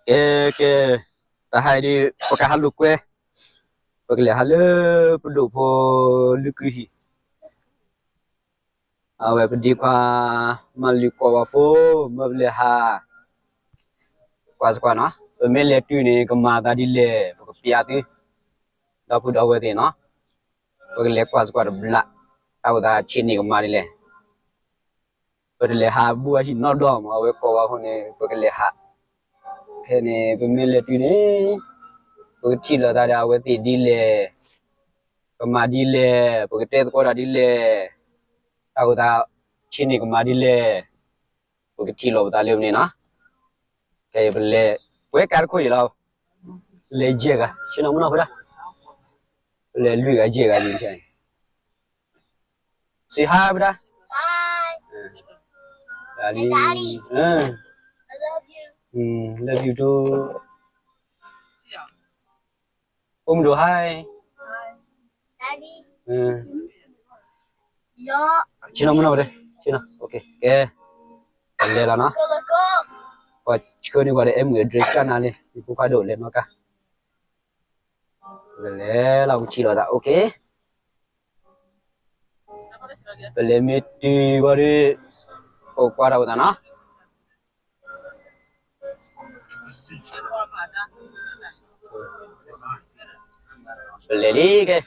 ကဲ ကဲ, တဟါအံၤဒုး ပကဟးလိာ်ကွဲ, ပကလဲၤဟးလၢပဒိၣ်ဖိလုၢ်ကုၢ်ဟံၣ်, အဝဲပဒ့ခွါ မၤလုၢ်ကိးဝါဖိ, မၢပလဲၤဟး ကွၢ်စ့ၢ်ကီးနီၤ, ပမ့ၢ်လဲၤတုၤန့ၣ် ကမၤသးဒ်လဲၣ် ပကပျးသု, ဒီပုၢ်ဒီဝဲၢ်သ့ၣ်နီၤ, ပကလဲၤကွၢ်စ့ၢ်ကီးတဘျီ, တၢ်အိၣ်သးဆံးန့ၢ်ကမၤဒ်လဲၣ် ပတလဲၤဟးဘူၣ်အဟံၣ်နီတဘျီမး, အဝဲကိးဝါဖိန့ၣ် ပကလဲၤဟး, ခဲန့ၣ် ပမ့ၢ်လဲၤတုၤန့ၣ် ပကထံၣ်လိာ်သးဒီးအဝဲသ့ၣ်ဒ်လဲၣ်, ကမၤဒ်လဲၣ်, ပကတဲသကိးတၢ်ဒ်လဲၣ်, တၢ်အိၣ်သးဆံးန့ၢ်ကမၤဒ်လဲၣ်, ပကထံၣ်လိာ်ပသးလၢမန့ၣ်နီၤ, ခဲအံၤပလဲၤ, ပဝဲကါတခိၣ်အံၤလီၤ, လဲၤယဲၢ်ဂၤ, ဆ့ၣ်နီၤမုၢ်နီၤဖိဒၣ်, ပလဲၤလွံၢ်ဂၤယဲၢ်ဂၤန့ၣ် Say hi ဖိဒၣ်, Daddy, love you too, အိၣ်မုၢ်ဒိၣ် hi, ဆ့ၣ်နီၤမုၢ်နီၤဖိဒၣ်, ဆ့ၣ်နီၤ, ကဲ, ပလဲၤလီၤနီၤ, ပှၤဆှၢန့ၢ်ပှၤဒီး အဲမုၢ်အဒြဲကၢ်နၤလံ, ယဖိခွါဒိၣ်လဲၤနီၣ်ကါ, ပလဲၤလီၤ ပထံၣ်လိာ်သး, ပလဲၤမ့ၢ်တုၤဝံၤဒီး ပကွၢ်တၢ်အိၣ်သးနီၤ, ပလဲၤလံကဲ.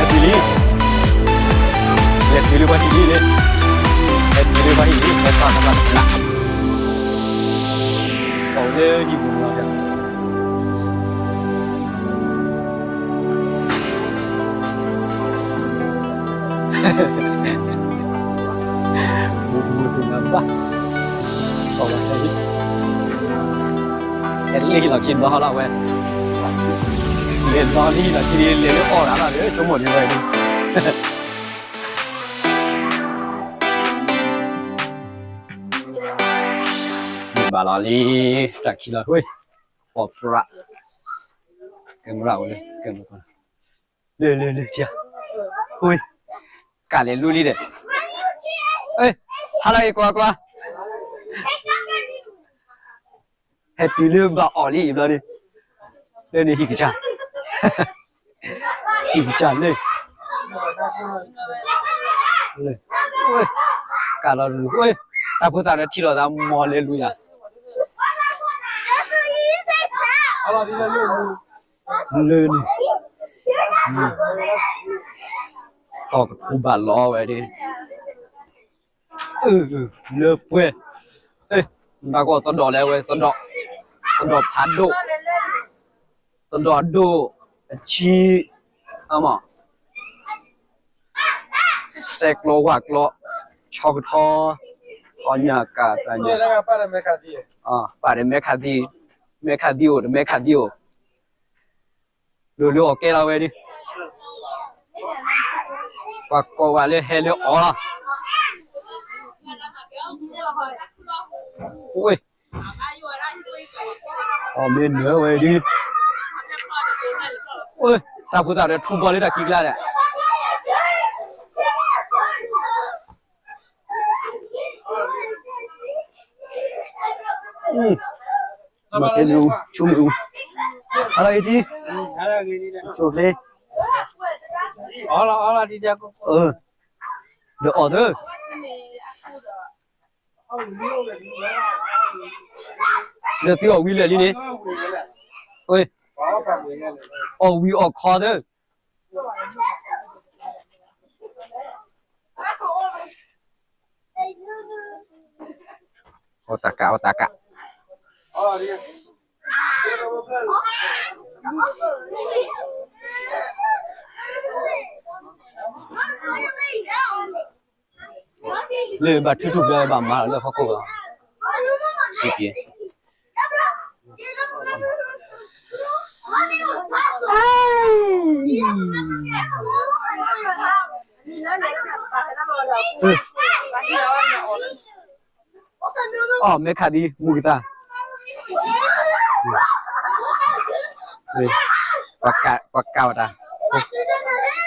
Happy လံ, Happy လၢပှၤဟံၣ်လံ, Happy လၢပှၤဟံၣ်လံ, ဟဲသးသးသး, အဝဲဟံၣ်ပူၤလီၤ. မူတူမူတူနၢ်ဘၣ်, အဲလ့ၣ်လီၤခံဘျီဟီလီၤဝဲ, လဲၤဘျီလံလီၤခံ လဲၤလၢအီၣ်ဒၣ်လီၤဒီး ဆိကမိၣ်န့ၢ်ဝဲဒၣ် ဘၣ်လီၤလံ, တၢ်ခံလီၤ, ဝဲ, ပီၢ်ပြး, camera အိၣ်လၢ camera လၢ လၢ လၢ ဝဲ, ကလဲၤလူလံဒီး, ဟါလၢအံၤကွၢ်ကွၢ်, Happy လၢဘၣ်အီၣ်လံအံၤဘျီန့ၣ်, လၢန့ၣ်ဟံၣ်ကစၢ် ဟံၣ်ကစၢ်လၢ ဝဲ, ကလီၤလူၤဝဲ, တၢ်ဖိသၣ်ဒီးထံၣ်လိာ်သးမီၤလဲၤလူၤယၤ, လၢန့ၣ်, ထီၣ်ကထူဘၣ်လီၤဝဲဒၣ်, လၢပှဲၤ, ဘၣ်ကီၢ်သဒီးလဲၣ်ဝဲ, သဒီးဖးဒိၣ်, သဒီးဒိၣ်, အဆံ, အမ, စဲးကျီဝၣ်ကျီ, ဆီကထီ, အီၣ်ညၣ်ကၢ်တၢ်ညၣ်, ပာ်ဒီးမဲခးသံ, မဲခးသံအိၣ်, တမဲခးသံအိၣ် လိၤလိၤအီၣ်ကဲလီၤဝဲဒၣ်, ပှၤကိးဝဲလၢဟဲလၢအီၤလီၤ, အီၣ်မ့ၢ်နၢၤဝဲဒၣ်, တၢ်ဖိသၣ်ဒီးထူဘီလၢတၢ်ခံကျါဒီး မၤကဲနူၤ, ဆိမ့ၣ်အူ, ဟါလၢအံၤထံ, ဆိဖျ့, ဒီးအီၣ်သၢ, ဒီးသုအီၣ်ဝံၤလၢာ်လံန့ၣ်, အီၣ်ဝံၤအီၣ်ခီသၢ အီၣ်တၢ်ကး အီၣ်တၢ်ကး, လၢဘၣ်ထုးထူၣ်ဘျီဘၣ်မၤလီၤလၢဟီၣ်ခိၣ်ဘၣ်, စံးပ့ၤ အီၣ်မဲခးဒံး မူကသါ, ပှၤကးဝဲတၢ်,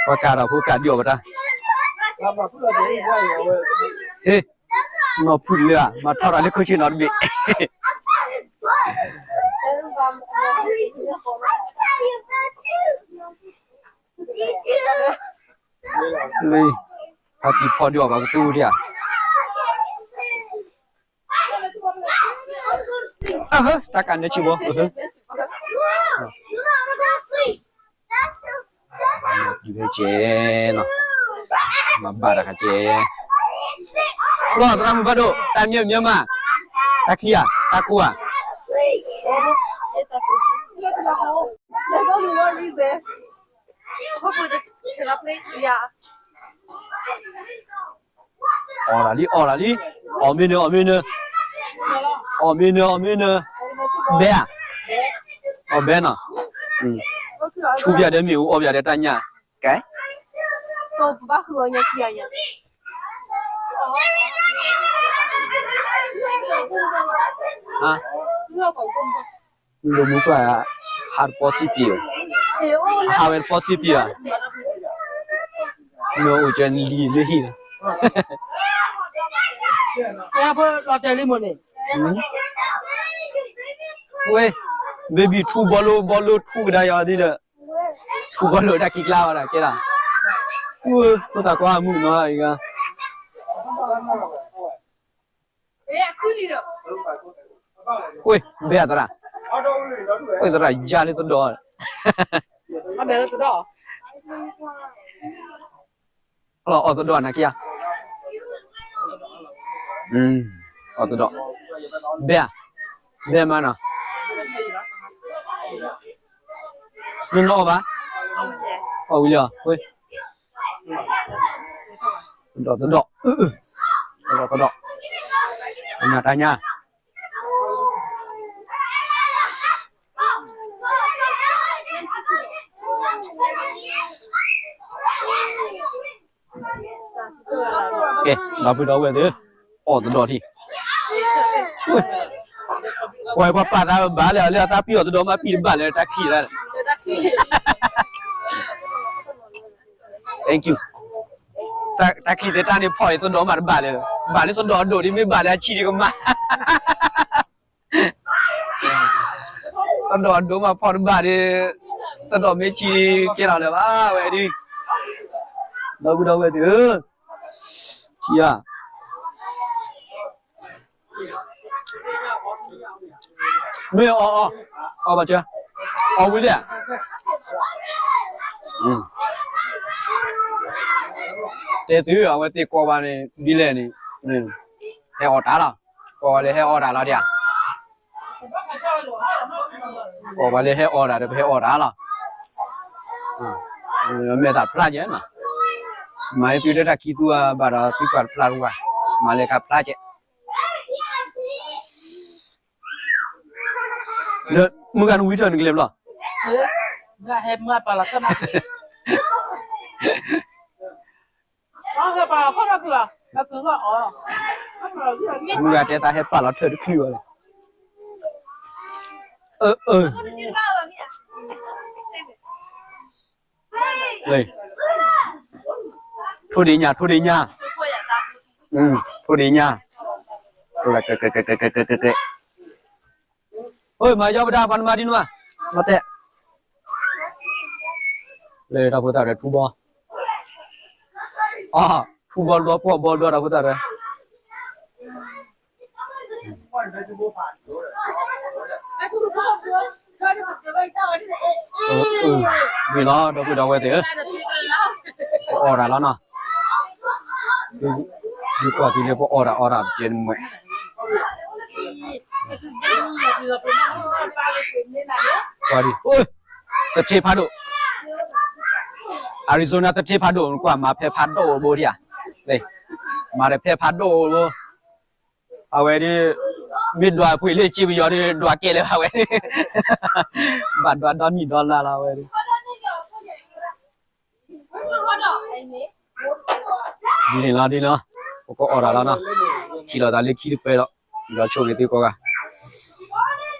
ပှၤကးဒီးဖိကးဒံးအီၣ်ပတၢ်, ဟ့ၣ်, နီၢ်ဖုၣ်လၢဧါ မၤထီၣ်တၢ်လၢခိၣ်ဆ့ၣ်နီၤတဘ့ၣ် လၢ ဖါတံၢ်ဖီဒုးအီၣ်ပှၤကသူဒံးဧါ, တၢ်ကးနၢဆံဘိ, ကဲနီၤ, မၤဘၣ်တၢ်ခါကဲ, လီၤသရၣ်မုၣ်ဖးဒိၣ် တၢ်မံၤမံၤမး, တၢ်ချံဧါ တၢ်ကူဧါ အီၣ်လၢလံ အီၣ်လၢလံ, အီၣ်မ့ၢ်နၢၤ အီၣ်မ့ၢ်နၢၤ, ဘဲဧါ, အီၣ်ဘဲနီၤ, ဆူပၠးဒီးမ့ၣ်အူ အီၣ်ပၠးဒီးတၢ်ညၣ်, ကဲ, လိာ်မူပှၢ် ဟးတပီစံးပံးဧါ, ဟးဝဲတပီစံးပံးဧါ, မ့ၢ်အိၣ်ကဲလံလၢဟံၣ်လီၤ, ဝဲ, baby ထူဘီလိ ဘီလိထူကဒါယၤဒ်ဒီး, ထူဘီလိတၢ်ခံကျါဝဲဒၣ်ကဲလီၤ, ဝဲ, ဖိသၣ်ခွါမုၣ်ကနီၤအံၤဂၤ ကွ့ၢ်ဘဲအသရၣ်, ကွ့ၢ်သရၣ်ယါလၢသဒီး, အီၣ်သဒီးနၤခံဂၤ, အီၣ်သဒီး, ဘဲဧါ, ဘဲမးနီၤ, နနအီၣ်ဘၣ်, အီၣ်ဝံၤလံ, ကွ့ၢ် သဒီးသဒီး, သဒီးသဒီး, တၢ်ညၣ်တၢ်ညၣ်, ကဲ, ဒီပုၢ်ဒီဝဲၢ်သ့ၣ်, အီၣ်သဒီးထံၣ်, ပှၤပှၤပာ်သးဘၣ်လၢ လၢအသးပံၢ်အီၣ်သဒီးမးပံၢ်တဘၣ်လၢတၢ်ခံးလၢ Thank you. တၢ်ချံသ့ၣ်တၢ်န့ၣ်ဖီၣ်အံၤသဒီးမးတဘၣ်လၢၤ, ဘၣ်လၢသဒီးအဒိၣ်ဒ်မ့ၢ်ဘၣ်လၢအဆံးဒံးကမၣ်, သဒီးအဒိၣ်မးဖီၣ်တဘၣ်ဒီး, သဒီးမ့ၢ်ဆံးကဲလီၤလၢၤဘၣ်ဝဲဒၣ်, ဒီပုၢ်ဒီဝဲၢ်သ့ၣ်ဧၢ, ခံဂၤ မ့ၢ်အီၣ်အီၣ်, အီၣ်ဘၣ်စၢၤ, အီၣ်ဝံၤလံဧါ, တဲသုအဝဲသ့ၣ်ကိးဝဲန့ၣ် ဒ်လဲၣ်န့ၣ် ဟဲအီၣ်တၢ်လီၤ. ကိးဝဲလၢဟဲအီၣ်တၢ်လီၤဒ်ဧါ. ကိးဝဲလၢဟဲအီၣ်တၢ်ဒီး ပဟဲအီၣ်တၢ်လီၤ. မ့ၢ်သးဖျါကဲနီၤ. မၤဟဲသုတၢ်ခံသူဘၣ်ဒီး သုကွၢ်တဖျါတဝါ, မၤလၢခါဖျါကဲ မုၢ်ဂၤနဝံထၢၣ်နကလဲၤဘျီ. မုၢ်ဂၤတဲသးဟဲပာ်လီၤထၢၣ်တချုးဘၣ်လီၤ. အၢ အၢ လၢ ထိၣ်ဒ့ညါ ထိၣ်ဒ့ညါ ထိၣ်ဒ့ညါ ကဲ မၤယီပဒါပှၤနမၤဒ်နမၤ မၤတဲ လၢတၢ်ဖိသၣ်ရဲၣ်ထူဘီ အ ထူဘီဘျီပှီၢ်ဘီဘျီတၢ်ဖိသၣ်ရဲၣ် မ့ၢ်လီၤ ဒီပုၢ်ဒီဝဲၢ်သ့ၣ်ဧၢ, ပအီၣ်တၢ်လီၤနီၤ, ယကွၢ်သုလၢပအီၣ်တၢ်အီတၢ်ပကဲနမှဲၣ်, ကွၢ်ဒံး, သထ့ဖးဒိၣ်, Arizona သထ့ဖးဒိၣ် နကွၢ်မၤဖဲဖးဒိၣ်ဘိဒံးဧါ, မၤတဖဲဖးဒိၣ်ဘိ အဝဲဒၣ် မ့ၢ်ဒွးပှ့ၤလၢစ့ပယီၤဒၣ် ဒွးကဲလၢအဝဲ ဘၣ်ဒွးဒီနံၣ်ဒီလါလီၤအဝဲဒၣ်, ဒ်န့ၣ်လီၤဒ်န့ၣ်လီၤ, ပကအီၣ်တၢ်လီၤနီၤ, ထံၣ်လိာ်သးလၢခံတပၢၢ်လီၤ, ဒီးဆိၣ်ဂ့ၤသုကိးဂၤ